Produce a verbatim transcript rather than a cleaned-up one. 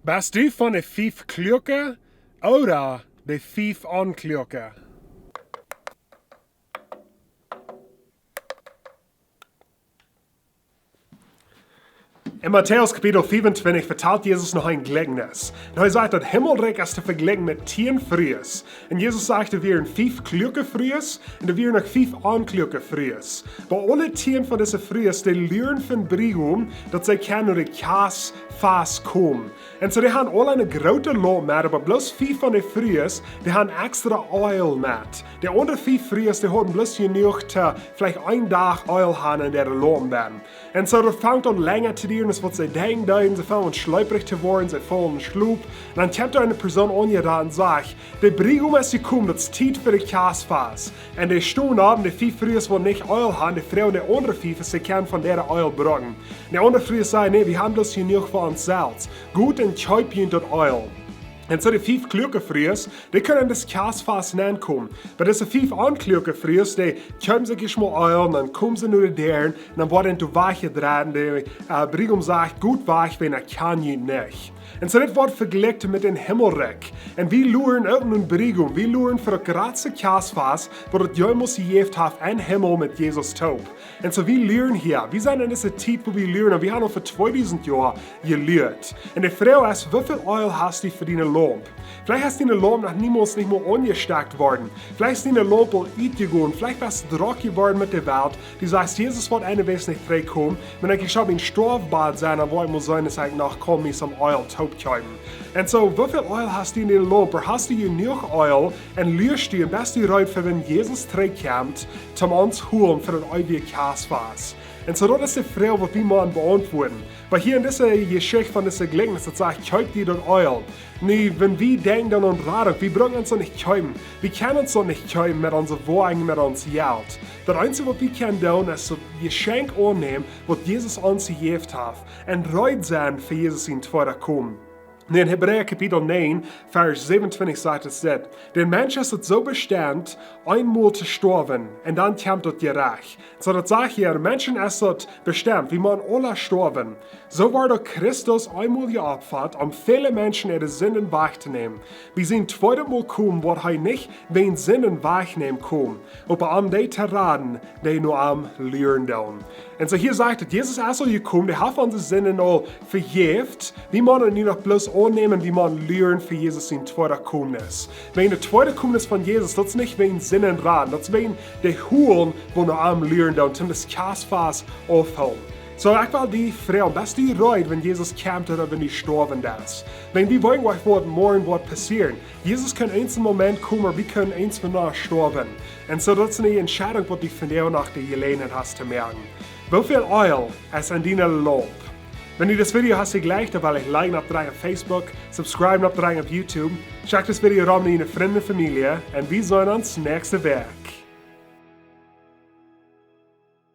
Best du von de fief Kluake ooda de fief Onkluake? En Matäus Kapitel fiefuntwintich vetalt Jesus noch een Jlikjnis. Un hee sajcht, daut Himmelrikj es to vejlikjen met tieen Frues. Un Jesus sajcht, doa wieren fief kluake Frues un doa wieren uk fief onkluake Frues. Oba aule tieen von dise Frues, dee luaren fa dän Briegaum, daut see kjennen no de Kjastfast komen. Un soo, dee hauden aule eene groote Laump met, oba bloos fief von de Frues, dee hauden extra Eelj met. De aundre fief Frues, dee hauden bloos jenuach to veleicht een Dach Eelj han en äare Laumpen. Un soo, daut fangt aun lenja to dieren, aus waut see denkjen deeden, see fangen aun schleeprich to woaren, see faulen en Schlop. Un dan kjemt doa eene Persoon aunjeroden un sajcht: De Briegaum es jekomen, daut es Tiet fa de Kjastfast. Un dee stonen opp, un de fief Frues, waut nich Eelj hauden, dee froagen de aundre fief, aus see kjennen von äa Eelj brucken. Un de aundre Frues sajen: Nä, wie haben bloos jenuach fa ons selfst. Got un kjeept junt daut Eelj. Un soo, de fief kluake Frues, dee kunnen en daut Kjastfast nenkomen. Oba dise fief onkluake Frues, dee kjeepen sikj ieescht mol Eelj, un dan komen see no de Däa, un dan woat an doa wajchjedreit, un de, äh, Briegaum sajcht: Got wajch, wiels ekj kjan junt nich. Un soo, dit woat vejlikjt met daut Himmelrikj. Un wie luaren uk no dän Briegaum, wie luaren fa daut jratste Kjastfast, waut daut jemols jejäft haft em Himmel met Jesus toop. Un soo, wie luaren hia. Wie sent en dise Tiet, wua wie luaren. Un wie haben aul fa tweedusent Joa jeluat. Un de Froag es: Woo väl Eelj hast du fa diene Laump? Veleicht es diene Laump noch niemols nich mea aunjestakjt worden. Veleicht es diene Laump aul utjegonen. Veleicht best du drock jeworden met de Welt. Du sajchst: Jesus woat eent Dach nich trigjkomen. Wan ekj hia opp mien Stoawbad sie, dan woa ekj mol seenen, daut ekj noch kaun mie some Eelj toopkjeepen. Un soo, woo väl Eelj hast du en diene Laump? Ooda hast du jenuach Eelj un luarst du un best du reed fa wan Jesus trigjkjemt, toom ons holen fa daut eewje Kjastfast? Un soo, daut es de Froag, waut wie motten beauntwuaden. Oba hia en dise Jeschicht von dise Jlikjnis, daut sajcht: Kjeep die daut Eelj. Nu, wan wie denkjen dan aun Radunk, wie brucken ons daut nich kjeepen. Wie kjennen ons daut nich kjeepen met onse Woarunk, met ons Jelt. Daut eensje, waut wie kjennen doonen, es daut Jeschenkj aunnämen, waut Jesus ons jejäft haft, un reed sennen fa Jesus sien tweedet Komen. Nu, en Hebräa Kapitel näajen, Varsch säwenuntwintich sajcht et dit: Dän Mensch es et soo bestemt, eemol to stoawen, un dan kjemt daut Jerecht. Soo, daut sajcht hia, Menschen es daut bestemt, wie motten aula stoawen. Soo wort uk Christus eemol jeopfat, om väle Menschen äare Sinden wajchtonämen. Bie sien tweedet Mol komen woat hee nich wäajen Sinden wajchnämen komen, oba om dee to raden, dee no am luaren doonen. Un soo hia sajcht et, Jesus es aul jekomen, dee haft onse Sinden aul vejäft. Wie motten nu noch bloos aunnämen, wie motten luaren fa Jesus sien tweedet Komen. Wäajen daut tweede Komen von Jesus, daut es nich wäajen Sinden raden, daut es wäajen dee holen, waut no am luaren doonen, toom daut Kjastfast aufhoolen. Soo, ekj well die froagen: Best du reed, wan Jesus kjemt ooda wan du stoawen deist? Wan wie weeten, waut woat morjen woat passieren. Jesus kaun eenen Moment komen, oba wie kjennen eent vondoag stoawen. Un soo, daut es eene Entscheidunk, waut du vondoag noch de Jeläajenheit hast to moaken. Woo väl Eelj es en diene Laump? Wan du dit Video hast jlikjt, dan well ekj Like oppdrekjen opp Facebook, Subscribe oppdrekjen opp YouTube, schekj dit Video rom no diene Frind un Famielje, un wie seenen ons näakjste Wäakj.